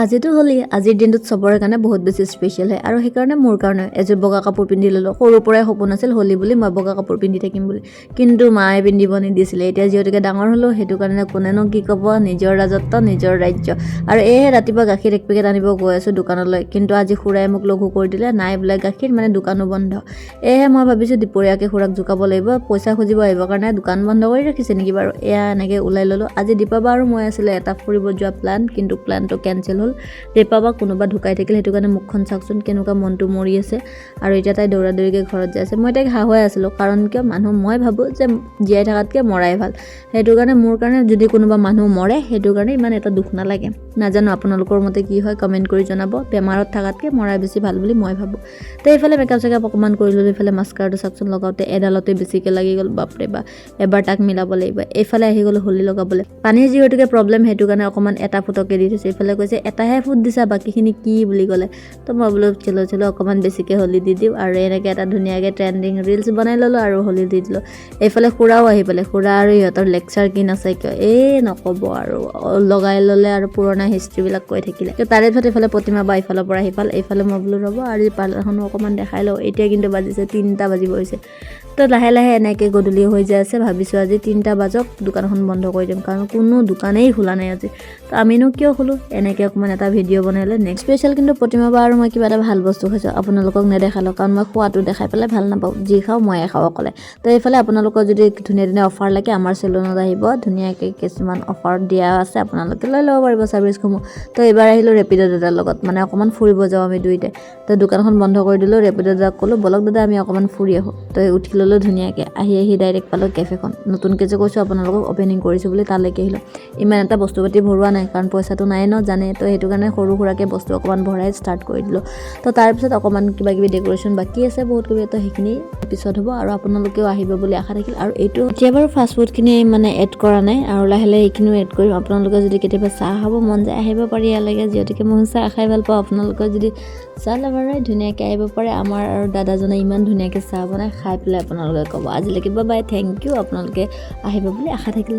আজিতো হোলী। আজিৰ দিনটোত চবৰে কাৰণে বহুত বেছি স্পেচিয়েল হয় আৰু সেইকাৰণে মোৰ কাৰণে এযোৰ বগা কাপোৰ পিন্ধি ল'লোঁ। সৰুৰ পৰাই সপোন আছিল হোলী বুলি মই বগা কাপোৰ পিন্ধি থাকিম বুলি, কিন্তু মায়ে পিন্ধিব নিদিছিলে। এতিয়া যিহেতুকে ডাঙৰ হ'লোঁ, সেইটো কাৰণে কোনেনো কি ক'ব? নিজৰ ৰাজত্ব, নিজৰ ৰাজ্য। আৰু এয়ে ৰাতিপুৱা গাখীৰ এক পেকেট আনিব গৈ আছোঁ দোকানলৈ, কিন্তু আজি খুৰাই মোক লঘু কৰি দিলে, নাই বোলে গাখীৰ, মানে দোকানো বন্ধ। এয়েহে মই ভাবিছোঁ দুপৰীয়াকৈ খুৰাক জোকাব লাগিব, পইচা খুজিব আহিবৰ কাৰণে দোকান বন্ধ কৰি ৰাখিছে নেকি বাৰু। এয়া এনেকৈ ওলাই ল'লোঁ। আজি দীপাবা আৰু মই আছিলে এটা ফুৰিব যোৱা প্লেন, কিন্তু প্লেনটো কেঞ্চেল হ'ল। দীপাবা কোনোবা ঢুকাই থাকিল, সেইটো কাৰণে মুখখন চাওকচোন কেনেকুৱা মনটো মৰি আছে। আৰু এতিয়া তাই দৌৰা দৌৰিকৈ ঘৰত যাই আছে। মই তাইক হাঁহুৱাই আছিলোঁ, কাৰণ কিয় মানুহ, মই ভাবোঁ যে জীয়াই থকাতকৈ মৰাই ভাল। সেইটো কাৰণে মোৰ কাৰণে যদি কোনোবা মানুহ মৰে, সেইটো কাৰণে ইমান এটা দুখ নালাগে। নাজানো আপোনালোকৰ মতে কি হয়, কমেণ্ট কৰি জনাব। বেমাৰত থকাতকৈ মৰাই বেছি ভাল বুলি মই ভাবোঁ। তো এইফালে মেকআপ চেকআপ অকণমান কৰি ল'লোঁ। এইফালে মাস্কাৰটো চাওকচোন, লগাওঁতে এডালতে বেছিকৈ লাগি গ'ল, বাপৰে বা। এবাৰ তাক মিলাব লাগিব। এইফালে আহি গ'লোঁ হোলী লগাবলৈ। পানীৰ যিহেতুকে প্ৰব্লেম, সেইটো কাৰণে অকণমান এটা ফুটকে দি থৈছে। এইফালে কৈছে, "এটাহে ফুট দিছা, বাকীখিনি কি?" বুলি ক'লে। তো মই বোলো, চলো চলো, অকণমান বেছিকৈ হোলী দি দিওঁ। আৰু এনেকৈ এটা ধুনীয়াকৈ ট্ৰেণ্ডিং ৰিলচ বনাই ল'লোঁ আৰু হোলী দি দিলোঁ। এইফালে খুৰাও আহি পালে। খুৰা আৰু ইহঁতৰ লেকচাৰ কি নাচাই কিয়, এই নক'ব আৰু, লগাই ল'লে আৰু পুৰণা হিষ্ট্ৰীবিলাক কৈ থাকিলে। তো তাৰে পিছত এইফালে প্ৰতিমা বা ইফালৰ পৰা সিফাল। এইফালে মই বোলো ৰ'ব, আৰু পাৰ্লাৰখনো অকণমান দেখাই লওঁ। এতিয়া কিন্তু বাজিছে 3টা বাজিব হৈছে। তো লাহে লাহে এনেকৈ গধূলি হৈ যাই আছে। ভাবিছোঁ আজি 3টা বাজক, দোকানখন বন্ধ কৰি দিম, কাৰণ কোনো দোকানেই খোলা নাই আজি। তো আমিনো কিয় খোলোঁ? এনেকৈ অকণমান এটা ভিডিঅ' বনাই লৈ নেক্সট স্পেচিয়েল। কিন্তু প্ৰতিমা বা আৰু মই কিবা এটা ভাল বস্তু খাইছোঁ, আপোনালোকক নেদেখালোঁ, কাৰণ মই খোৱাটো দেখাই পেলাই ভাল নাপাওঁ। যি খাওঁ ময়ে খাওঁ অকলে। তো এইফালে আপোনালোকৰ যদি ধুনীয়া ধুনীয়া অফাৰ লাগে, আমাৰ চেলুনত আহিব। ধুনীয়াকৈ কিছুমান অফাৰ দিয়া আছে, আপোনালোকে লৈ ল'ব পাৰিব ছাৰ্ভিচসমূহ। তো এইবাৰ আহিলোঁ ৰেপিড' দাদাৰ লগত, মানে অকণমান ফুৰিব যাওঁ আমি দুয়োটাই। তো দোকানখন বন্ধ কৰি দিলোঁ, ৰেপিড' দাদাক ক'লোঁ, "ব'লক দাদা, আমি অকণমান ফুৰি আহোঁ।" তো উঠি ল'লোঁ ধুনীয়াকৈ। আহি আহি ডাইৰেক্ট পালোঁ কেফেখন। নতুনকৈ যে কৈছোঁ আপোনালোকক অ'পেনিং কৰিছোঁ বুলি, তালৈকে আহিলোঁ। ইমান এটা বস্তু পাতি ভৰোৱা নাই, কাৰণ পইচাটো নাই ন জানে। তো সেইটো কাৰণে সৰু সুৰাকৈ বস্তু অকণমান ভৰাই ষ্টাৰ্ট কৰি দিলোঁ। তো তাৰপিছত অকণমান কিবা কিবি ডেক'ৰেশ্যন বাকী আছে বহুত কিবি, তো সেইখিনি পিছত হ'ব। আৰু আপোনালোকেও আহিব বুলি আশা থাকিল। আৰু এইটো এতিয়া বাৰু ফাষ্ট ফুডখিনি মানে এড কৰা নাই, আৰু লাহে লাহে এইখিনিও এড কৰিম। আপোনালোকে যদি কেতিয়াবা চাহ খাব মন যায়, আহিব পাৰি ইয়ালৈকে। যিহেতুকে মই চাহ খাই ভাল পাওঁ, আপোনালোকৰ যদি চাহ লাভাৰ হয়, ধুনীয়াকৈ আহিব পাৰে। আমাৰ আৰু দাদাজনে ইমান ধুনীয়াকৈ চাহ বনাই, খাই পেলাই আপোনালোকে ক'ব। আজিলৈকে বাই, thank U. আপোনালোকে আহিব বুলি আশা থাকিল।